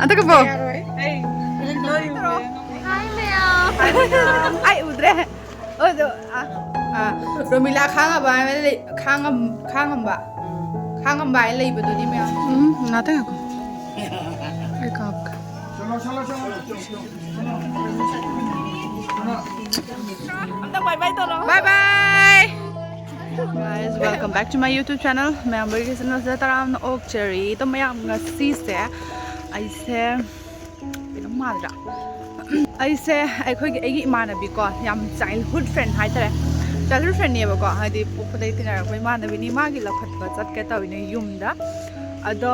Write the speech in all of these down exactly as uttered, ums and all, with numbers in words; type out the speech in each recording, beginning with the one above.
ꯑꯝꯇ ꯀꯞꯄꯣ꯫ ꯌꯥꯔꯣꯏ꯫ ꯑꯩ ꯍꯧꯖꯤꯛ ꯅꯣꯏ ꯎꯔꯦ꯫ ꯍꯥꯏ ꯃꯌꯥꯝ꯫ ꯑꯩ ꯎꯗ꯭ꯔꯦ꯫ ꯑꯣ, ꯑꯗꯣ, ꯑ, ꯑ, ꯔꯣꯃꯤꯂꯥ ꯈꯥꯡꯉꯕ ꯍꯥꯏꯅ ꯂꯩ-, ꯈꯥꯡꯉꯝ-, ꯈꯥꯡꯉꯝꯕ꯫ ꯈꯥꯡꯉꯝꯕ ꯍꯥꯏꯅ ꯂꯩꯕꯗꯨꯅꯤ ꯃꯌꯥꯝ꯫ ꯎꯝ, ꯉꯥꯛꯇꯪ ꯉꯥꯏꯈꯣ꯫ ꯑꯩ ꯀꯥꯞꯀꯦ꯫ ꯑꯝꯇ bye bye ꯇꯧꯔꯣ꯫ Bye bye꯫ Guys, welcome back to my YouTube channel. ꯃꯌꯥꯝ ꯑꯩꯒꯤ channelꯁꯤꯗ ꯇꯔꯥꯝꯅ ꯑꯣꯛꯆꯔꯤ꯫ ꯑꯗꯣ ꯃꯌꯥꯝ, ꯉꯁꯤꯁꯦ ꯑꯩꯁꯦ ꯀꯩꯅꯣꯝ ꯃꯥꯟꯗ꯭ꯔꯥ? ꯑꯩꯁꯦ ꯑꯩꯈꯣꯏꯒꯤ, ꯑꯩꯒꯤ ꯏꯃꯥꯟꯅꯕꯤꯀꯣ, ꯌꯥꯝ childhood friend ꯍꯥꯏꯇꯥꯔꯦ, childhood friendꯅꯦꯕꯀꯣ, ꯍꯥꯏꯗꯤ ꯄꯣꯛꯄꯗꯒꯤ ꯇꯤꯟꯅꯔꯛꯄ ꯏꯃꯥꯟꯅꯕꯤꯅꯤ꯫ ꯃꯥꯒꯤ ꯂꯧꯈꯠꯄ ꯆꯠꯀꯦ ꯇꯧꯔꯤꯅꯦ ꯌꯨꯝꯗ꯫ ꯑꯗꯣ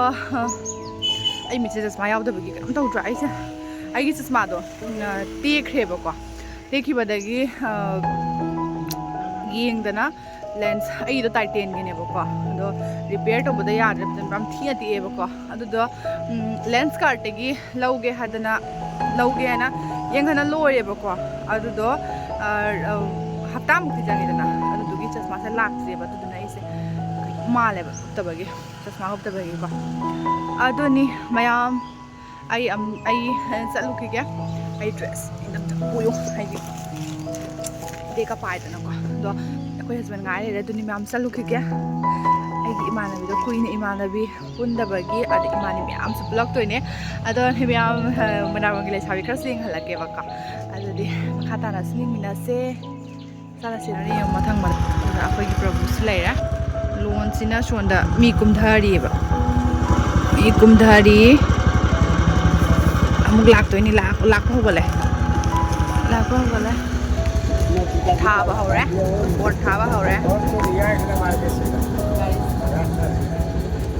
ꯑꯩ ꯃꯤꯠꯁꯦ ꯆꯁꯃꯥ ꯌꯥꯎꯗꯕꯒꯤ ꯀꯩꯅꯣꯝ ꯇꯧꯗ꯭ꯔꯥ? ꯑꯩꯁꯦ, ꯑꯩꯒꯤ ꯆꯁꯃꯥꯗꯣ, ꯎꯝ, ꯇꯦꯛꯈ꯭ꯔꯦꯕꯀꯣ꯫ ꯇꯦꯛꯈꯤꯕꯗꯒꯤ, ꯑ, ꯌꯦꯡꯗꯅ lens, ꯑꯩꯗꯣ Titanꯒꯤꯅꯦꯕꯀꯣ, ꯑꯗꯣ repair ꯇꯧꯕꯗ ꯌꯥꯗ꯭ꯔꯦ, ꯐꯖꯅ ꯌꯥꯝ ꯊꯤꯅ ꯇꯦꯛꯑꯦꯕꯀꯣ꯫ ꯑꯗꯨꯗꯣ, ꯎꯝ, Lenskartꯇꯒꯤ ꯂꯧꯒꯦ ꯍꯥꯏꯗꯅ, ꯂꯧꯒꯦ ꯍꯥꯏꯅ ꯌꯦꯡꯍꯟꯅ ꯂꯣꯏꯔꯦꯕꯀꯣ꯫ ꯑꯗꯨꯗꯣ, ꯑ, ꯑ, ꯍꯞꯇꯥꯃꯨꯛꯇꯤ ꯆꯪꯉꯦꯗꯅ, ꯑꯗꯨꯗꯨꯒꯤ ꯆꯁꯃꯥꯁꯦ ꯂꯥꯛꯇ꯭ꯔꯦꯕ꯫ ꯑꯗꯨꯗꯨꯅ ꯑꯩꯁꯦ ꯃꯥꯜꯂꯦꯕ, ꯎꯞꯇꯕꯒꯤ, ꯆꯁꯃꯥ ꯎꯞꯇꯕꯒꯤꯀꯣ꯫ ꯑꯗꯨꯅꯤ ꯃꯌꯥꯝ꯫ ꯑꯩ ꯑꯝ-, ꯑꯩ ꯆꯠꯂꯨꯈꯤꯒꯦ꯫ ꯑꯩ dress ꯑꯝꯇ ꯄꯨꯌꯨ, ꯍꯥꯏꯗꯤ ꯏꯗꯦꯛꯀ ꯄꯥꯏꯗꯅꯀꯣ꯫ ꯑꯗꯣ ꯑꯩꯈꯣꯏ husband ꯉꯥꯏ ꯂꯩꯔꯦ, ꯑꯗꯨꯅꯤ ꯃꯌꯥꯝ ꯆꯠꯂꯨꯈꯤꯒꯦ꯫ ꯑꯩꯒꯤ ꯏꯃꯥꯟꯅꯕꯤꯗꯣ ꯀꯨꯏꯅ ꯏꯃꯥꯟꯅꯕꯤ ꯄꯨꯟꯗꯕꯒꯤ, ꯑꯗ ꯏꯃꯥꯟꯅꯕꯤ ꯃꯌꯥꯝꯁꯨ ꯄꯨꯜꯂꯛꯇꯣꯏꯅꯦ꯫ ꯑꯗꯣ ꯃꯌꯥꯝ, ꯑ, ꯃꯣꯏꯔꯥꯡꯒꯤ ꯂꯩꯁꯥꯕꯤ ꯈꯔꯁꯨ ꯌꯦꯡꯍꯜꯂꯛꯀꯦꯕꯀꯣ꯫ ꯑꯗꯨꯗꯤ ꯃꯈꯥ ꯇꯥꯅꯁꯨ ꯌꯦꯡꯃꯤꯟꯅꯁꯦ꯫ ꯆꯠꯂꯁꯤ꯫ ꯌꯦꯡꯉꯣ, ꯃꯊꯪ ꯃꯊꯪ꯫ ꯑꯗꯨꯗ ꯑꯩꯈꯣꯏꯒꯤ ꯄ꯭ꯔꯚꯨꯁꯨ ꯂꯩꯔꯦ꯫ ꯂꯣꯟꯁꯤꯅ ꯁꯣꯝꯗ ꯃꯤ ꯀꯨꯝꯊꯔꯤꯑꯕ꯫ ꯃꯤ ꯀꯨꯝꯊꯔꯤ꯫ ꯑꯃꯨꯛ ꯂꯥꯛꯇꯣꯏꯅꯤ꯫ ꯂꯥꯛ-, ꯂꯥꯛꯄ ꯍꯧꯒꯠꯂꯦ꯫ ꯂꯥꯛꯄ ꯍꯧꯒꯠꯂꯦ꯫ ꯊꯥꯕ ꯍꯧꯔꯦ꯫ Board ꯊꯥꯕ ꯍꯧꯔꯦ꯫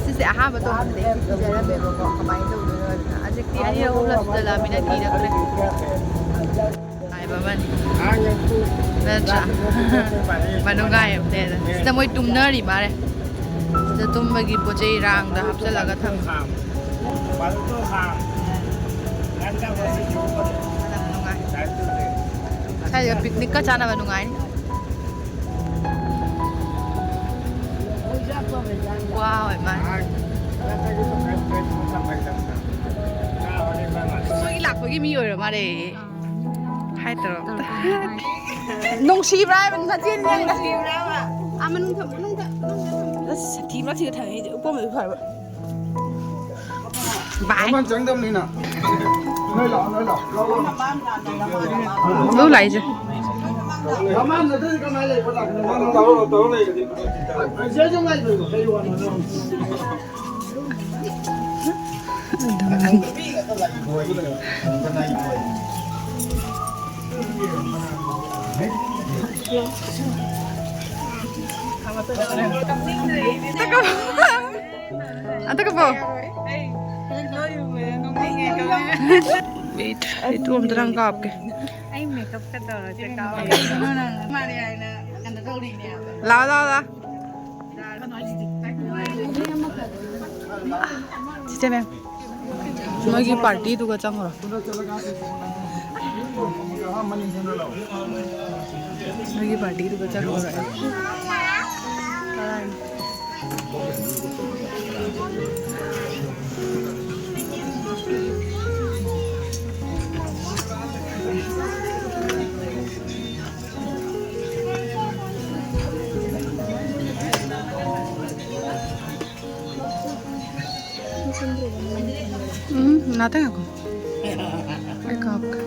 ꯁꯤꯁꯦ ꯑꯍꯥꯟꯕ ꯇꯣꯡꯕꯗꯒꯤ ꯀꯤꯖꯔꯝꯃꯦꯕꯀꯣ꯫ ꯀꯃꯥꯏꯅ ꯇꯧꯗꯣꯏꯅꯣ ꯍꯥꯏꯗꯅ꯫ ꯍꯧꯖꯤꯛꯇꯤ ꯑꯅꯤꯔꯛ ꯑꯍꯨꯝꯂꯛ ꯁꯨꯖꯜꯂꯛꯑꯃꯤꯅ ꯀꯤꯔꯛꯇ꯭ꯔꯦ꯫ ꯅꯨꯡꯉꯥꯏꯕ ꯑꯃꯅꯤ꯫ ꯅꯠꯇ꯭ꯔꯥ? ꯃꯅꯨꯡ ꯉꯥꯏꯕꯅꯦꯅ꯫ ꯁꯤꯗ ꯃꯣꯏ ꯇꯨꯝꯅꯔꯤ ꯃꯥꯜꯂꯦ꯫ ꯁꯤꯗ ꯇꯨꯝꯕꯒꯤ ꯄꯣꯠ ꯆꯩ ꯔꯥꯡꯗ ꯍꯥꯞꯆꯜꯂꯒ ꯊꯝꯃꯤ꯫ ꯌꯥꯝ ꯅꯨꯡꯉꯥꯏ꯫ ꯁ꯭ꯋꯥꯏꯗ picnicꯀ ꯆꯥꯅꯕ ꯅꯨꯡꯉꯥꯏꯅꯤ꯫ Wow, ꯏꯃꯥ꯫ ꯃꯤ ꯑꯣꯏꯔ ꯃꯥꯜꯂꯦ꯫ ꯍꯥꯏ ꯇꯧꯔꯣ꯫ ꯅꯨꯡꯁꯤꯕ꯭ꯔꯥ ꯍꯥꯏꯕ ꯅꯆꯤꯟ ꯌꯦꯡꯒ꯫ ꯑꯥ, ꯃꯅꯨꯡ ꯊꯝ-, ꯃꯅꯨꯡꯗ, ꯃꯅꯨꯡꯗ ꯊꯝ-, ꯑꯁ, ꯁꯥꯊꯤ ꯃꯥ ꯊꯤꯒ ꯊꯝꯃꯦ ꯑꯩꯁꯦ꯫ ꯎꯞꯄꯝꯃꯗꯤ ꯐꯔꯕ꯫ ꯕꯥꯏ꯫ ꯃꯃꯥꯡ ꯆꯪꯗꯕꯅꯤꯅ꯫ ꯅꯣꯏ ꯂꯥꯛꯑꯣ, ꯅꯣꯏ ꯂꯥꯛꯑꯣ꯫ ꯂꯧ ꯂꯥꯛꯏꯁꯦ꯫ ꯃꯃꯥꯡ ꯅꯠꯇ꯭ꯔꯗꯤ ꯀꯃꯥꯏꯅ ꯂꯩꯕ ꯂꯥꯛꯀꯅꯤ? ꯇꯧꯔꯣ, ꯇꯧꯔꯣ ꯂꯩꯔꯗꯤ꯫ ꯁꯤꯗꯁꯨ ꯉꯥꯏꯕꯤꯌꯨ, ꯀꯩ ꯋꯥꯅꯣ? ꯑꯝꯇ ꯀꯞꯄꯣ꯫ Wait, ꯑꯩ ꯇꯨ ꯑꯝꯇ ꯅꯪ ꯀꯥꯞꯀꯦ꯫ ꯑꯩ makeup ꯀ ꯇꯧꯔꯁꯦ, ꯀꯥꯞꯀꯦ꯫ ꯀꯩꯅꯣ ꯅꯪ ꯃꯥꯂꯦ ꯍꯥꯏꯅ ꯀꯩꯅꯣ ꯇꯧꯔꯤꯅꯦ꯫ ꯂꯥꯎ, ꯂꯥꯎ, ꯂꯥꯎ꯫ ꯆꯤꯆꯦ ꯃꯦꯝ, ꯅꯣꯏꯒꯤ party ꯗꯨꯒ ꯆꯪꯉꯨꯔꯣ꯫ ꯅꯣꯏꯒꯤ party ꯗꯨꯒ ꯆꯪꯉꯨꯔꯣ꯫ ꯎꯝ, ꯉꯥꯛꯇꯪ ꯉꯥꯏꯈꯣ꯫ ꯑꯩ ꯀꯥꯞꯀꯦ꯫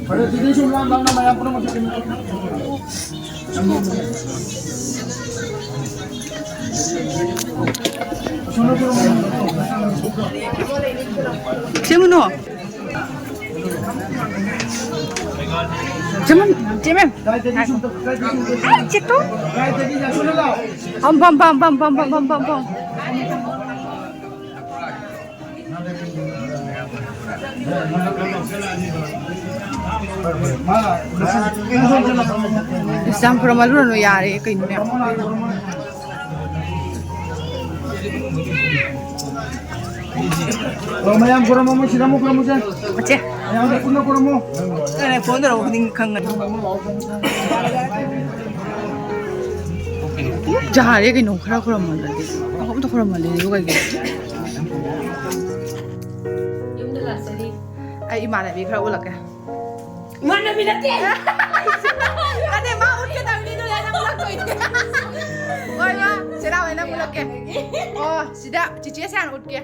ꯐꯔꯦ, ꯑꯗꯨꯗꯤ ꯁꯨꯝ ꯂꯥꯞ ꯂꯥꯞꯅ ꯃꯌꯥꯝ ꯄꯨꯝꯅꯃꯛ ꯆꯠꯀꯅꯤ꯫ ꯁꯦꯝꯒꯅꯨ꯫ ꯁꯦꯝꯒꯅꯨ꯫ ꯆꯦ ꯃꯦꯝ꯫ ꯑꯥ, ꯆꯤꯠꯇꯨ꯫ ꯐꯝ, ꯐꯝ, ꯐꯝ꯫ ꯏꯁ, ꯌꯥꯝ ꯈꯨꯔꯝꯃꯜꯂꯨꯔꯅꯨ, ꯌꯥꯔꯦ, ꯀꯩꯅꯣꯅꯦ? ꯑꯣ, ꯃꯌꯥꯝ ꯈꯨꯔꯝꯃꯣ, ꯃꯣꯏ ꯁꯤꯗ ꯑꯃꯨꯛ ꯈꯨꯔꯝꯃꯨꯁꯦ꯫ ꯃꯆꯦ꯫ ꯃꯌꯥꯝꯗ ꯄꯨꯟꯅ ꯈꯨꯔꯝꯃꯣ꯫ ꯑꯦ, phone ꯇꯧꯔꯛꯄ ꯈꯨꯗꯤꯡ ꯈꯪꯒꯅꯤ꯫ ꯌꯥꯔꯦ ꯀꯩꯅꯣ, ꯈꯔ ꯈꯨꯔꯝꯃꯜꯂꯗꯤ꯫ ꯑꯃꯨꯛꯇ ꯈꯨꯔꯝꯃꯜꯂꯦ, ꯑꯗꯨꯒ ꯀꯩꯒꯤꯅꯣ? ꯌꯨꯝꯗ ꯂꯥꯛꯆꯔꯤ꯫ ꯑꯩ ꯏꯃꯥꯟꯅꯕꯤ ꯈꯔ ꯎꯠꯂꯛꯀꯦ꯫ ꯏꯃꯥꯟꯅꯕꯤ ꯅꯠꯇꯦ꯫ ꯅꯠꯇꯦ, ꯃꯥ ꯎꯠꯀꯗꯕꯅꯤ, ꯑꯗꯨꯅ ꯅꯪ ꯎꯠꯂꯛꯇꯣꯏꯅꯦ꯫ ꯍꯣꯏ, ꯃꯥ, ꯆꯦꯅꯥꯎ, ꯅꯪ ꯎꯠꯂꯛꯀꯦ꯫ ꯑꯣ, ꯁꯤꯗ ꯆꯤꯆꯦ ꯁꯦ ꯍꯥꯟꯅ ꯎꯠꯀꯦ꯫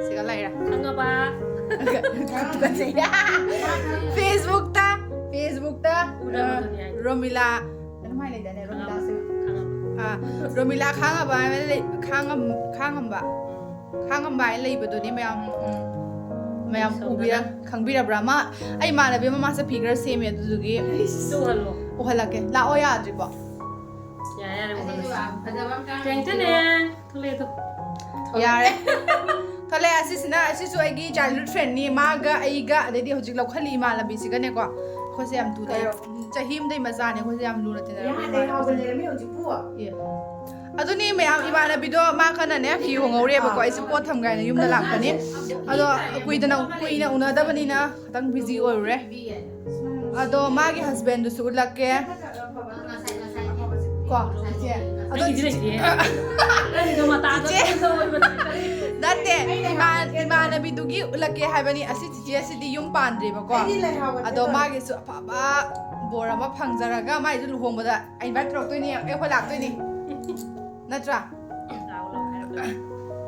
ꯁꯤꯒ ꯂꯩꯔꯦ꯫ ꯈꯪꯉꯕ? ꯇꯨꯀꯠꯆꯩ꯫ Facebookꯇ, Facebookꯇ, ꯎꯔꯕꯗꯨꯅꯤ ꯑ, ꯍꯥꯏꯗꯣ꯫ ꯔꯣꯃꯤꯂꯥ, ꯀꯩꯅꯣꯝ ꯍꯥꯏ ꯂꯩꯗꯥꯏꯅꯦ, ꯔꯣꯃꯤꯂꯥꯁꯦ? ꯈꯪꯉꯕ? ꯑ, ꯔꯣꯃꯤꯂꯥ ꯈꯥꯡꯉꯕ ꯍꯥꯏꯅ ꯂꯩ, ꯈꯥꯡꯉꯝ-, ꯈꯥꯡꯉꯝꯕ? ꯎꯝ꯫ ꯈꯥꯡꯉꯝꯕ ꯍꯥꯏꯅ ꯂꯩꯕꯗꯨꯅꯤ ꯃꯌꯥꯝ, ꯎꯝ, ꯎꯝ꯫ ꯃꯌꯥꯝ ꯁꯣꯝꯗꯅ ꯎꯕꯤꯔ-, ꯈꯪꯕꯤꯔꯕ꯭ꯔꯥ? ꯃꯥ, ꯑꯩ ꯏꯃꯥꯟꯅꯕꯤ ꯑꯃ ꯃꯥꯁꯦ figure ꯁꯦꯝꯃꯦ, ꯑꯗꯨꯗꯨꯒꯤ ꯎꯍꯜꯂꯣ꯫ ꯎꯍꯜꯂꯛꯀꯦ꯫ ꯂꯥꯛꯑꯣ ꯌꯥꯗ꯭ꯔꯤꯕꯣ? ꯌꯥꯔꯦ, ꯌꯥꯔꯦ, ꯎꯍꯜꯂꯁꯤ꯫ ꯀꯩꯝꯇꯅꯦ꯫ ꯊꯣꯛꯂꯛꯑꯦ ꯑꯗꯣ꯫ ꯌꯥꯔꯦ꯫ ꯊꯣꯛꯂꯛꯑꯦ, ꯑꯁꯤꯁꯤꯅ, ꯑꯁꯤꯁꯨ ꯑꯩꯒꯤ childhood friendꯅꯤ꯫ ꯃꯥꯒ ꯑꯩꯒ, ꯑꯗꯩꯗꯤ ꯍꯧꯖꯤꯛ ꯂꯧꯈꯠꯂꯤ ꯏꯃꯥꯟꯅꯕꯤꯁꯤꯒꯅꯦꯀꯣ꯫ ꯑꯩꯈꯣꯏꯁꯦ ꯌꯥꯝ ꯇꯨ ꯇꯥꯏ꯫ ꯀꯩꯅꯣ? ꯆꯍꯤ ꯑꯃꯗꯩ ꯃꯆꯥꯅꯦ꯫ ꯑꯩꯈꯣꯏꯁꯦ ꯌꯥꯝ ꯂꯨꯅ ꯇꯤꯟꯅꯔꯛꯄ ꯌꯥꯗꯦ, ꯏꯃꯥꯟꯅꯕꯤꯅꯦ꯫ ꯍꯥꯎꯕ ꯂꯩꯔꯝꯃꯤ ꯍꯧꯖꯤꯛꯄꯨ꯫ ꯑꯦ꯫ ꯑꯗꯨꯅꯤ ꯃꯌꯥꯝ, ꯏꯃꯥꯟꯅꯕꯤꯗꯣ ꯃꯥ ꯀꯟꯅꯅꯦ ꯐꯤ ꯍꯣꯡꯍꯧꯔꯤꯕꯀꯣ꯫ ꯑꯥ꯫ ꯑꯩꯁꯦ ꯄꯣꯠ ꯊꯝꯒꯥꯏꯅ ꯌꯨꯝꯗ ꯂꯥꯛꯄꯅꯤ꯫ ꯑꯗꯣ ꯀꯨꯏꯗꯅ, ꯀꯨꯏꯅ ꯎꯅꯗꯕꯅꯤꯅ ꯈꯤꯇꯪ busy ꯑꯣꯏꯔꯨꯔꯦ꯫ ꯑꯗꯣ ꯃꯥꯒꯤ husbandꯗꯨꯁꯨ ꯎꯠꯂꯛꯀꯦ꯫ ꯀꯣ, ꯏꯆꯦ꯫ ꯑꯗꯣ ꯑꯩꯒꯤꯗꯤ ꯂꯩꯇꯦ꯫ ꯏꯆꯦ꯫ ꯑꯩꯒꯤꯗꯣ ꯃꯇꯥꯗꯣ ꯏꯆꯦ꯫ ꯑꯗꯨꯝ ꯇꯧꯋꯦꯕ꯫ ꯅꯠꯇꯦ, ꯏꯃꯥꯟ-, ꯏꯃꯥꯟꯅꯕꯤꯗꯨꯒꯤ ꯎꯠꯂꯛꯀꯦ ꯍꯥꯏꯕꯅꯤ꯫ ꯑꯁꯤ ꯆꯤꯆꯦ ꯑꯁꯤꯗꯤ ꯌꯨꯝ ꯄꯥꯟꯗ꯭ꯔꯤꯕꯀꯣ꯫ ꯑꯩꯗꯤ ꯂꯩꯍꯥꯎ ꯑꯗꯣ ꯃꯥꯒꯤꯁꯨ ꯑꯐꯕ ꯕꯣꯔ ꯑꯃ ꯐꯪꯖꯔꯒ ꯃꯥꯏꯁꯨ ꯂꯨꯍꯣꯡꯕꯗ invite ꯇꯧꯔꯛꯇꯣꯏꯅꯤ, ꯑꯩꯈꯣꯏ ꯂꯥꯛꯇꯣꯏꯅꯤ꯫ ꯅꯠꯇ꯭ꯔꯥ?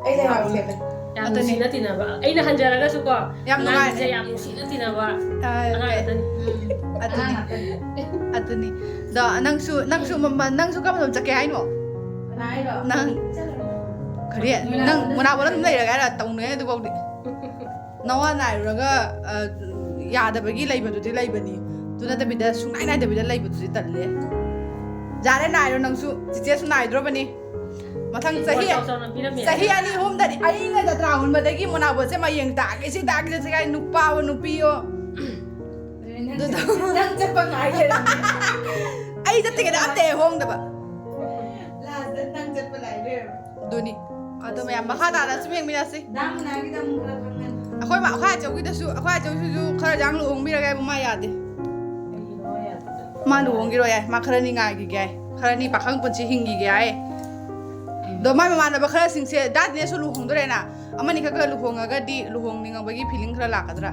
ꯑꯩ ꯂꯩꯍꯥꯎ ꯁꯦꯝꯃꯦ꯫ ꯌꯥꯝ ꯑꯗꯨꯅꯤ꯫ ꯅꯨꯡꯁꯤꯅ ꯇꯤꯟꯅꯕ꯫ ꯑꯩꯅ ꯍꯟꯖꯔꯒꯁꯨꯀꯣ, ꯌꯥꯝ ꯅꯨꯡꯉꯥꯏ꯫ ꯑꯉꯥꯡꯁꯦ ꯌꯥꯝ ꯅꯨꯡꯁꯤꯅ ꯇꯤꯟꯅꯕ ꯑ, ꯑꯉꯥꯡ ꯀꯩ-, ꯉꯥꯛꯇꯅꯤ꯫ ꯎꯝ, ꯑꯗꯨꯅꯤ꯫ ꯑꯗꯨꯅꯤ꯫ ꯑꯗꯣ ꯅꯪꯁꯨ, ꯅꯪꯁꯨ ꯃ-, ꯃ-, ꯅꯪꯁꯨ ꯀꯔꯝꯕ ꯂꯝ ꯆꯠꯀꯦ ꯍꯥꯏꯅꯣ? ꯀꯅꯥ ꯍꯥꯏꯅꯣ? ꯅꯪ꯫ ꯆꯠꯂꯣ꯫ ꯀꯔꯤ? ꯅꯪ ꯃꯣꯅꯥꯀꯣꯗ ꯑꯗꯨꯝ ꯂꯩꯔꯒꯦ ꯍꯥꯏꯔ? ꯇꯧꯅꯨꯍꯦ ꯑꯗꯨꯐꯥꯎꯗꯤ꯫ ꯅꯋꯥ ꯅꯥꯏꯔꯨꯔꯒ, ꯑ, ꯌꯥꯗꯕꯒꯤ ꯂꯩꯕꯗꯨꯗꯤ ꯂꯩꯕꯅꯤ꯫ ꯑꯗꯨ ꯅꯠꯇꯕꯤꯗ ꯁꯨꯡꯅꯥꯏ ꯅꯥꯏꯗꯕꯤꯗ ꯂꯩꯕꯗꯨꯗꯤ ꯇꯜꯂꯦ꯫ ꯌꯥꯔꯦ, ꯅꯥꯏꯔꯣ ꯅꯪꯁꯨ꯫ ꯆꯤꯆꯦꯁꯨ ꯅꯥꯏꯗ꯭ꯔꯣꯕꯅꯤ꯫ ꯃꯊꯪ ꯆꯍꯤ, ꯆꯥꯎ ꯆꯥꯎꯅ ꯄꯤꯔꯝꯃꯦ꯫ ꯆꯍꯤ ꯑꯅꯤ ꯑꯍꯨꯝꯗꯗꯤ ꯑꯩꯅ ꯖꯇ꯭ꯔꯥ ꯍꯨꯟꯕꯗꯒꯤ ꯃꯣꯅꯥꯀꯣꯠꯁꯦ ꯃꯌꯦꯡ ꯇꯥꯒꯦ, ꯁꯤ ꯇꯥꯒꯦ, ꯁꯤ ꯇꯥꯒꯦ, ꯅꯨꯄꯥꯋꯣ ꯅꯨꯄꯤꯌꯣ꯫ ꯅꯪ ꯆꯠꯄ ꯉꯥꯏ ꯂꯩꯔꯝꯃꯦ꯫ ꯑꯩ ꯆꯠꯇ꯭ꯔꯤꯉꯩꯗ ꯑꯝꯇ ꯍꯦꯛ ꯍꯣꯡꯗꯕ꯫ Lastꯇ ꯅꯪ ꯆꯠꯄ ꯉꯥꯏ ꯂꯩꯔꯝꯃꯦ꯫ ꯑꯗꯨꯅꯤ꯫ ꯑꯗꯣ ꯃꯌꯥꯝ ꯃꯈꯥ ꯇꯥꯅ ꯁꯨꯝ ꯌꯦꯡꯃꯤꯟꯅꯁꯤ꯫ ꯗꯥ ꯃꯨꯅꯥꯒꯤꯗ ꯑꯃꯨꯛ ꯈꯔ ꯈꯪꯍꯟ꯫ ꯑꯩꯈꯣꯏ ꯃꯥ-, ꯑꯩꯈꯣꯏ ꯑꯆꯧꯒꯤꯗꯁꯨ, ꯑꯩꯈꯣꯏ ꯑꯆꯧꯁꯤꯁꯨ ꯈꯔ ꯌꯥꯡ ꯂꯨꯍꯣꯡꯕꯤꯔꯒꯦ ꯍꯥꯏꯕ ꯃꯥ ꯌꯥꯗꯦ꯫ ꯀꯩꯒꯤꯅꯣ ꯌꯥꯗ꯭ꯔꯤꯗꯣ? ꯃꯥ ꯂꯨꯍꯣꯡꯈꯤꯔꯣꯏ ꯍꯥꯏ꯫ ꯃꯥ ꯈꯔꯅꯤ ꯉꯥꯏꯈꯤꯒꯦ ꯍꯥꯏ꯫ ꯈꯔꯅꯤ ꯄꯥꯈꯪ ꯄꯨꯟꯁꯤ ꯍꯤꯡꯈꯤꯒꯦ ꯍꯥꯏ꯫ ꯑꯗꯣ ꯃꯥꯏ ꯃꯃꯥꯟꯅꯕ ꯈꯔꯁꯤꯡꯁꯦ ꯗꯥ ꯗꯤꯅꯦꯁꯁꯨ ꯂꯨꯍꯣꯡꯗꯣꯔꯦꯅ, ꯑꯃꯅꯤ ꯈꯛ ꯈꯔ ꯂꯨꯍꯣꯡꯉꯒꯗꯤ ꯂꯨꯍꯣꯡꯅꯤꯡꯉꯕꯒꯤ ꯐꯤꯂꯤꯡ ꯈꯔ ꯂꯥꯛꯀꯗ꯭ꯔꯥ?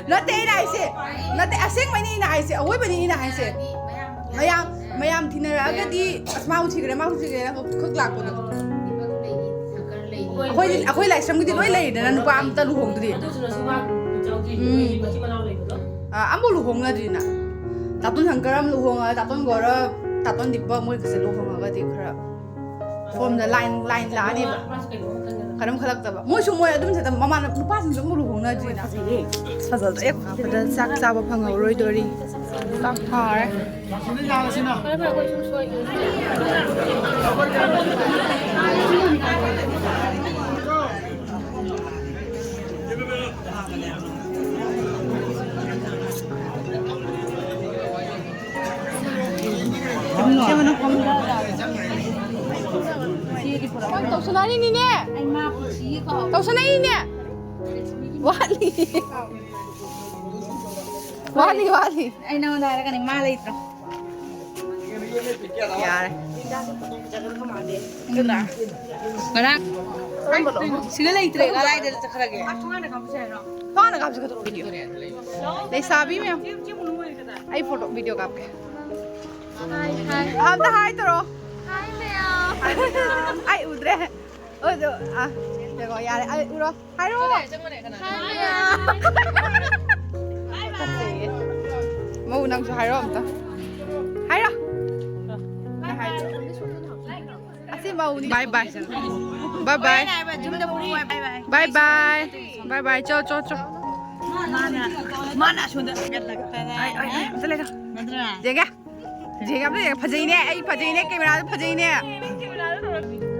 ꯅꯠꯇꯦ ꯑꯩꯅ ꯍꯥꯏꯁꯦ, ꯅꯠꯇꯦ, ꯑꯁꯦꯡꯕꯩꯅꯤ ꯑꯩꯅ ꯍꯥꯏꯁꯦ, ꯑꯋꯣꯏꯕꯅꯤ ꯑꯩꯅ ꯍꯥꯏꯁꯦ꯫ ꯃꯌꯥꯝ ꯃꯌꯥꯝ ꯊꯤꯅꯔꯛꯑꯒꯗꯤ, ꯑꯁ ꯃꯥ ꯍꯨꯟꯈꯤꯈ꯭ꯔꯦ, ꯃꯥ ꯍꯨꯟꯈꯤꯈ꯭ꯔꯦꯅ ꯈꯛ ꯂꯥꯛꯄꯗꯣ꯫ ꯑꯩꯈꯣꯏꯗꯤ, ꯑꯩꯈꯣꯏ ꯂꯥꯏꯁ꯭ꯔꯝꯒꯤꯗꯤ ꯂꯣꯏ ꯂꯩꯔꯤꯗꯅ, ꯅꯨꯄꯥ ꯑꯝꯇ ꯂꯨꯍꯣꯡꯗ꯭ꯔꯤ꯫ ꯑꯗꯨꯁꯨ ꯅꯁꯨ ꯃꯥ ꯆꯥꯎꯗ꯭ꯔꯤ, ꯎꯝ꯫ ꯃꯣꯏꯒꯤ ꯃꯆꯤꯟ ꯃꯅꯥꯎ ꯂꯩꯕꯗꯣ꯫ ꯑ, ꯑꯝꯐꯥꯎ ꯂꯨꯍꯣꯡꯅꯗ꯭ꯔꯤꯅ꯫ ꯇꯥꯇꯣꯟ ꯁꯪꯀꯔ ꯑꯃ ꯂꯨꯍꯣꯡꯉꯒ, ꯇꯥꯇꯣꯟ ꯒꯧꯔꯕ, ꯇꯥꯇꯣꯟ ꯗꯤꯄꯛ ꯃꯣꯏꯒꯁꯦ ꯂꯨꯍꯣꯡꯉꯒꯗꯤ ꯈꯔ ꯐꯣꯝꯗ ꯂꯥꯏꯟ, ꯂꯥꯏꯟ ꯂꯥꯛꯑꯅꯦꯕ꯫ ꯃꯥꯁꯨ ꯀꯩꯅꯣꯝ ꯈꯟꯒꯗꯕ꯫ ꯀꯔꯤꯝ ꯈꯜꯂꯛꯇꯕ꯫ ꯃꯣꯏꯁꯨ ꯃꯣꯏ ꯑꯗꯨꯝ ꯆꯠꯇ-, ꯃꯃꯥꯟꯅꯕ ꯅꯨꯄꯥꯁꯤꯡꯁꯨ ꯑꯃꯨꯛ ꯂꯨꯍꯣꯡꯅꯗ꯭ꯔꯤꯅ꯫ ꯐꯖꯩꯌꯦ꯫ ꯐꯖꯗ꯭ꯔꯦ꯫ ꯑꯗ ꯆꯥꯛ ꯆꯥꯕ ꯐꯪꯍꯧꯔꯣꯏꯗꯣꯔꯤ꯫ ꯆꯥꯛ ꯐꯥꯔꯦ꯫ ꯇꯧꯁꯟꯅꯔꯤꯅꯤꯅꯦ꯫ ꯇꯧꯁꯟꯅꯔꯤꯅꯤꯅꯦ꯫ ꯋꯥꯠꯂꯤ꯫ ꯋꯥꯠꯂꯤ, ꯋꯥꯠꯂꯤ꯫ ꯑꯩ ꯅꯉꯣꯟꯗ ꯍꯥꯏꯔꯛꯀꯅꯤ, ꯃꯥ ꯂꯩꯇ꯭ꯔꯣ? ꯌꯥꯔꯦ꯫ ꯉꯔꯥꯡ ꯁꯤꯒ ꯂꯩꯇ꯭ꯔꯦ, ꯀꯗꯥꯏꯗ ꯆꯠꯈ꯭ꯔꯒꯦ? ꯊꯣꯡꯒꯥꯟꯗ ꯀꯥꯞꯁꯤ ꯀꯩꯗꯧꯔꯒꯦ? ꯂꯩꯁꯥꯕꯤ ꯃꯌꯥꯝ꯫ ꯑꯩ ꯐꯣꯇꯣ, ꯚꯤꯗꯤꯑꯣ ꯀꯥꯞꯀꯦ꯫ ꯑꯝꯇ ꯍꯥꯏ ꯇꯧꯔꯣ꯫ ꯑꯩ ꯎꯗ꯭ꯔꯦ꯫ ꯑꯣ, ꯑꯗꯣ, ꯑ, ꯌꯦꯡꯉꯣ, ꯌꯥꯔꯦ꯫ ꯑꯩ ꯎꯔꯣ꯫ ꯍꯥꯏꯔꯣ꯫ ꯃꯧ ꯅꯪꯁꯨ ꯍꯥꯏꯔꯣ ꯑꯝꯇ꯫ ꯍꯥꯏꯔꯣ꯫ ꯑꯁꯤ ꯃꯧꯅꯤ꯫ ꯕꯥꯏ ꯕꯥꯏ꯫ ꯕꯥꯏ ꯕꯥꯏ꯫ ꯕꯥꯏ ꯕꯥꯏ꯫ ꯕꯥꯏ ꯕꯥꯏ꯫ ꯆꯣ, ꯆꯣ, ꯆꯣ꯫ ꯃꯥꯅ, ꯃꯥꯅ ꯑꯁꯣꯝꯗ ꯑꯩ, ꯑꯩ, ꯑꯩ, ꯑꯝꯇ ꯂꯩꯔꯣ꯫ ꯅꯠꯇ꯭ꯔꯥ? ꯌꯦꯡꯒꯦ꯫ ꯌꯦꯡꯒꯦ, ꯑꯝꯇ ꯌꯦꯡꯒꯦ꯫ ꯐꯖꯩꯅꯦ, ꯑꯩ ꯐꯖꯩꯅꯦ, ꯀꯦꯃꯦꯔꯥꯗ ꯐꯖꯩꯅꯦ꯫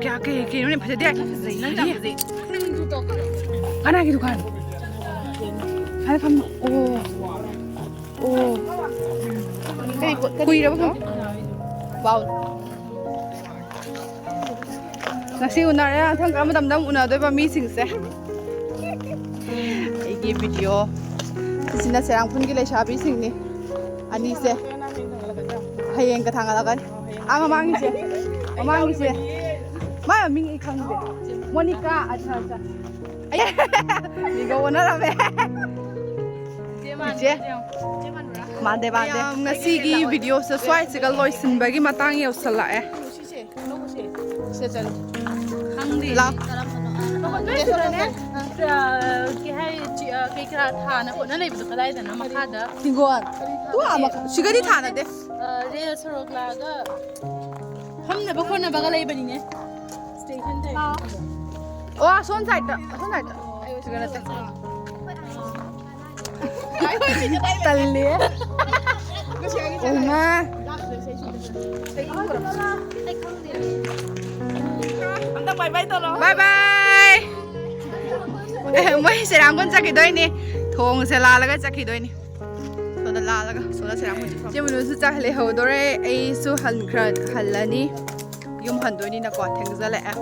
ꯀꯌꯥ, ꯀꯩ, ꯀꯩꯅꯣꯅꯦ, ꯐꯖꯗꯦ꯫ ꯐꯖꯩ, ꯅꯪ ꯌꯥꯝ ꯐꯖꯩ꯫ ꯀꯅꯥꯒꯤ ꯗꯨꯀꯥꯟ? ꯍꯥꯏ ꯐꯝ-, ꯑꯣ꯫ ꯑꯣ꯫ ꯀꯔꯤ ꯄꯣꯠ, ꯀꯔꯤ ꯀꯨꯏꯔꯕ ꯄꯣꯠꯅꯣ? ꯐꯝ-, ꯋꯥꯎ꯫ ꯉꯁꯤ ꯎꯅꯔꯦ, ꯃꯊꯪ ꯀꯔꯝꯕ ꯃꯇꯝꯗ ꯑꯃꯨꯛ ꯎꯅꯗꯣꯏꯕ ꯃꯤꯁꯤꯡꯁꯦ? ꯑꯩꯒꯤ ꯚꯤꯗꯤꯑꯣ꯫ ꯁꯤꯁꯤꯅ ꯁꯦꯔꯥꯡꯐꯨꯟꯒꯤ ꯂꯩꯁꯥꯕꯤꯁꯤꯡꯅꯤ꯫ ꯑꯅꯤꯁꯦ ꯍꯌꯦꯡꯒ ꯊꯥꯡꯒꯠꯂꯛꯀꯅꯤ꯫ ꯑꯥ, ꯃꯃꯥꯡꯒꯤꯁꯦ, ꯃꯃꯥꯡꯒꯤꯁꯦ, ꯃꯥꯏ ꯃꯃꯤꯡ ꯑꯩ ꯈꯪꯗꯦ꯫ ꯃꯣꯅꯤꯀꯥ, ꯑꯠꯆꯥ, ꯑꯠꯆꯥ꯫ ꯑꯩ ꯃꯤꯒ ꯑꯣꯟꯅꯔꯝꯃꯦ꯫ ꯏꯆꯦ꯫ ꯃꯥꯟꯗꯦ, ꯃꯥꯟꯗꯦ꯫ ꯃꯌꯥꯝ, ꯉꯁꯤꯒꯤ ꯚꯤꯗꯤꯑꯣꯁꯦ ꯁ꯭ꯋꯥꯏꯁꯤꯒ ꯂꯣꯏꯁꯤꯟꯕꯒꯤ ꯃꯇꯥꯡ ꯌꯧꯁꯜꯂꯛꯑꯦ꯫ ꯁꯦ ꯆꯠꯂꯨ꯫ ꯈꯪꯗꯦ꯫ ꯂꯥꯎ꯫ ꯀꯔꯝꯕꯅꯣ? ꯑꯥ, ꯅꯣꯏ ꯁꯤꯗꯅꯦ, ꯑꯥ, ꯀꯩ ꯍꯥꯏ, ꯆꯤ-, ꯑꯥ, ꯀꯩ ꯀꯔꯥ ꯊꯥꯅ ꯈꯣꯠꯅ ꯂꯩꯕꯗꯣ ꯀꯗꯥꯏꯗꯅꯣ? ꯃꯈꯥꯗ? ꯍꯤꯡꯒꯣꯜ꯫ ꯇꯨ ꯑꯥ ꯃꯈꯥ-, ꯁꯤꯒꯗꯤ ꯊꯥꯅꯗꯦ꯫ ꯑꯥ, ꯔꯦꯜ ꯁꯣꯔꯣꯛ ꯂꯥꯛꯑꯒ ꯐꯝꯅꯕ ꯈꯣꯠꯅꯕꯒ ꯂꯩꯕꯅꯤꯅꯦ꯫ ꯁ꯭ꯇꯦꯁꯟꯗ꯫ ꯑꯣ, ꯑꯁꯣꯝ ꯁꯥꯏꯠꯇ, ꯑꯁꯣꯝ ꯁꯥꯏꯠꯇ꯫ ꯁꯤꯒ ꯅꯠꯇꯦ꯫ ꯇꯜꯂꯦ꯫ ꯑꯣꯏꯃꯥ꯫ ꯑꯝꯇ bye bye ꯇꯧꯔꯣ꯫ Bye bye꯫ ꯑꯦ, ꯃꯣꯏ ꯁꯦꯔꯥꯡꯒꯣꯟ ꯆꯠꯈꯤꯗꯣꯏꯅꯤ꯫ ꯊꯣꯡꯁꯦ ꯂꯥꯜꯂꯒ ꯆꯠꯈꯤꯗꯣꯏꯅꯤ꯫ ꯁꯣꯝꯗ ꯂꯥꯜꯂꯒ, ꯁꯣꯝꯗ ꯁꯦꯔꯥꯡꯒꯣꯟ ꯆꯠꯈ꯭ꯔꯣ꯫ ꯏꯆꯦ ꯃꯨꯅꯨꯁꯨ ꯆꯠ ꯂꯩꯍꯧꯗꯣꯔꯦ꯫ ꯑꯩꯁꯨ ꯍꯟꯈ꯭ꯔ-, ꯍꯜꯂꯅꯤ꯫ ꯌꯨꯝ ꯍꯟꯗꯣꯏꯅꯤꯅꯀꯣ, ꯊꯦꯡꯖꯜꯂꯛꯑꯦ꯫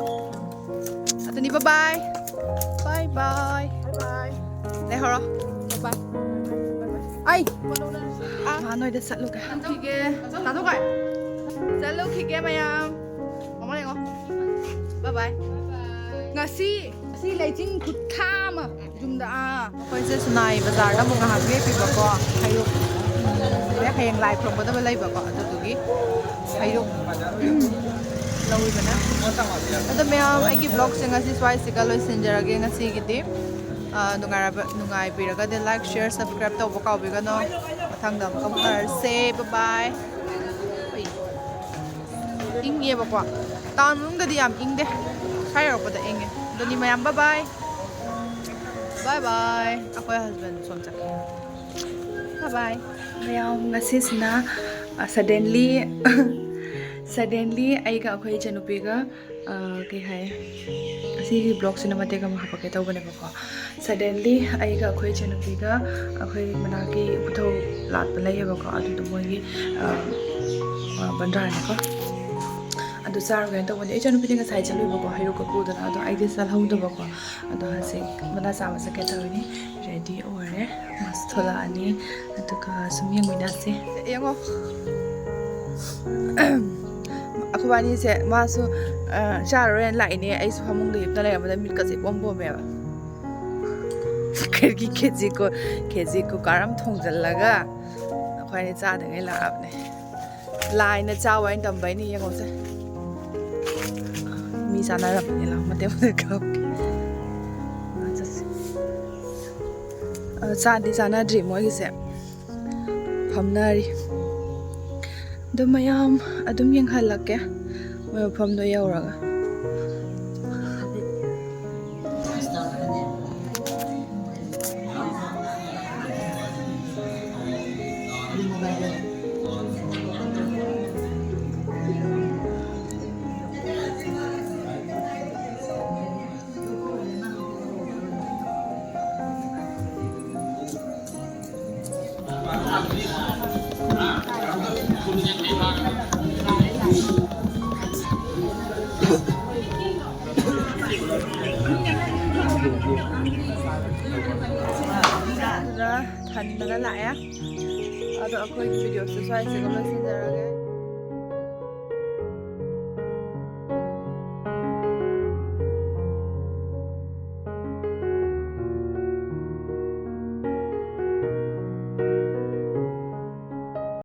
ꯑꯗꯨꯅꯤ, bye bye꯫ Bye bye꯫ Bye bye꯫ ꯂꯩꯍꯧꯔꯣ꯫ Bye bye꯫ ꯑꯩ꯫ ꯑꯥ, ꯅꯣꯏꯗ ꯆꯠꯂꯨꯒꯦ꯫ ꯆꯠꯂꯨꯈꯤꯒꯦ꯫ ꯇꯥꯊꯣꯛꯈꯣ꯫ ꯆꯠꯂꯨꯈꯤꯒꯦ ꯃꯌꯥꯝ꯫ ꯃꯃꯥ ꯌꯦꯡꯉꯣ꯫ Bye bye꯫ ꯉꯁꯤ, ꯉꯁꯤ ꯂꯩꯆꯤꯟ ꯈꯨꯠꯊꯥ ꯑꯃ ꯌꯨꯝꯗ, ꯑꯥ꯫ ꯑꯩꯈꯣꯏꯁꯦ ꯁꯨꯅꯥꯏ ꯕꯖꯥꯔꯗ ꯑꯃꯨꯛ ꯉꯥꯏꯍꯥꯛ ꯂꯦꯞꯄꯤꯕꯀꯣ꯫ ꯍꯩꯔꯨꯛ꯫ ꯍꯌꯦꯡ ꯂꯥꯏ ꯈꯨꯔꯨꯝꯒꯗꯕ ꯂꯩꯕꯀꯣ꯫ ꯑꯗꯨꯗꯨꯒꯤ ꯍꯩꯔꯨꯛ ꯂꯧꯔꯤꯕꯅꯦ꯫ ꯑꯗꯣ ꯃꯌꯥꯝ, ꯑꯩꯒꯤ vlogꯁꯦ ꯉꯁꯤ ꯁ꯭ꯋꯥꯏꯁꯤꯒ ꯂꯣꯏꯁꯤꯟꯖꯔꯒꯦ ꯉꯁꯤꯒꯤꯗꯤ꯫ ꯑ, ꯅꯨꯡꯉꯥꯏꯔꯕ-, ꯅꯨꯡꯉꯥꯏꯕꯤꯔꯒꯗꯤ like, share, subscribe ꯇꯧꯕ ꯀꯥꯎꯕꯤꯒꯅꯨ꯫ ꯃꯊꯪꯗ ꯑꯃꯨꯛ ꯎꯅꯔꯁꯦ꯫ Bye bye꯫ ꯏꯪꯉꯦꯕꯀꯣ꯫ Town ꯃꯅꯨꯡꯗꯗꯤ ꯌꯥꯝ ꯏꯪꯗꯦ꯫ ꯁ꯭ꯋꯥꯏ ꯌꯧꯔꯛꯄꯗ ꯏꯪꯉꯦ꯫ ꯑꯗꯨꯅꯤ ꯃꯌꯥꯝ, bye bye꯫ Bye bye꯫ ꯑꯩꯈꯣꯏ husband ꯁꯣꯝ ꯆꯠꯈꯤ꯫ Bye bye꯫ ꯃꯌꯥꯝ, ꯉꯁꯤꯁꯤꯅ, ꯑ, suddenly, suddenly ꯑꯩꯒ ꯑꯩꯈꯣꯏ ꯏꯆꯟꯅꯨꯄꯤꯒ ꯑ, ꯀꯩ ꯍꯥꯏ, ꯑꯁꯤꯒꯤ vlogꯁꯤꯅ ꯃꯇꯦꯛ ꯑꯃ ꯍꯥꯄꯛꯀꯦ ꯇꯧꯕꯅꯦꯕꯀꯣ꯫ Suddenly ꯑꯩꯒ ꯑꯩꯈꯣꯏ ꯏꯆꯟꯅꯨꯄꯤꯒ ꯑꯩꯈꯣꯏ ꯃꯅꯥꯛꯀꯤ ꯏꯄꯨꯊꯧ ꯂꯥꯠꯄ ꯂꯩꯌꯦꯕꯀꯣ, ꯑꯗꯨꯗꯣ ꯃꯣꯏꯒꯤ, ꯑ, ꯑ, ꯕꯟꯗ꯭ꯔꯥꯅꯤꯀꯣ꯫ ꯑꯗꯨ ꯆꯥꯔꯨꯒꯦꯅ ꯇꯧꯕꯅꯦ꯫ ꯏꯆꯥꯅꯨꯄꯤꯗꯤ ꯉꯁꯥꯏ ꯆꯠꯂꯨꯏꯕꯀꯣ, ꯍꯩꯔꯨꯛꯀ ꯄꯨꯗꯅ, ꯑꯗꯣ ꯑꯩꯗꯤ ꯆꯠꯍꯧꯗꯕꯀꯣ꯫ ꯑꯗꯣ ꯍꯧꯖꯤꯛ ꯃꯅꯥ ꯆꯥꯕ ꯆꯠꯀꯦ ꯇꯧꯔꯤꯅꯤ꯫ ꯔꯦꯗꯤ ꯑꯣꯏꯔꯦ꯫ ꯃꯥꯁꯨ ꯊꯣꯛꯂꯛꯑꯅꯤ꯫ ꯑꯗꯨꯒ ꯁꯨꯝ ꯌꯦꯡꯃꯤꯟꯅꯁꯦ꯫ ꯌꯦꯡꯉꯣ꯫ ꯑꯩꯈꯣꯏꯕꯥꯅꯤꯁꯦ, ꯃꯥꯁꯨ, ꯑ, ꯆꯥꯔꯔꯣꯏꯅ ꯂꯥꯛꯏꯅꯦ꯫ ꯑꯩꯁꯨ ꯐꯃꯨꯡꯗ ꯍꯤꯞꯇ ꯂꯩꯔꯝꯕꯗ ꯃꯤꯠꯀꯁꯦ ꯏꯄꯣꯝ ꯄꯣꯝꯃꯦꯕ꯫ ꯈꯦꯔꯒꯤ ꯈꯦꯆꯤ ꯀꯣ-, ꯈꯦꯆꯤ ꯀꯨꯀꯔ ꯑꯃ ꯊꯣꯡꯖꯤꯜꯂꯒ ꯑꯩꯈꯣꯏꯅꯤ ꯆꯥꯗꯉꯩ ꯂꯥꯛꯑꯕꯅꯦ꯫ ꯂꯥꯏꯅ ꯆꯥꯎ ꯍꯥꯏꯅ ꯇꯝꯕꯩꯅꯤ, ꯌꯦꯡꯉꯣꯁꯦ꯫ ꯃꯤ ꯆꯥꯅꯔꯕꯅꯤ, ꯂꯥꯎ, ꯃꯇꯦꯛ ꯃꯇꯦꯛ ꯀꯥꯞꯀꯦ꯫ ꯆꯠꯁꯤ꯫ ꯑ, ꯆꯥꯗꯤ ꯆꯥꯅꯗ꯭ꯔꯤ ꯃꯣꯏꯒꯤꯁꯦ꯫ ꯐꯝꯅꯔꯤ꯫ ꯑꯗꯨ ꯃꯌꯥꯝ ꯑꯗꯨꯝ ꯌꯦꯡꯍꯜꯂꯛꯀꯦ ꯃꯣꯏ ꯃꯐꯝꯗꯣ ꯌꯧꯔꯒ꯫ ꯑꯗꯨꯅ ꯊꯟꯗꯅ ꯂꯥꯛꯑꯦ꯫ ꯑꯗꯣ ꯑꯩꯈꯣꯏꯒꯤ ꯚꯤꯗꯤꯑꯣꯁꯦ ꯁ꯭ꯋꯥꯏꯁꯤꯒ ꯂꯣꯏꯁꯤꯟꯖꯔꯒꯦ꯫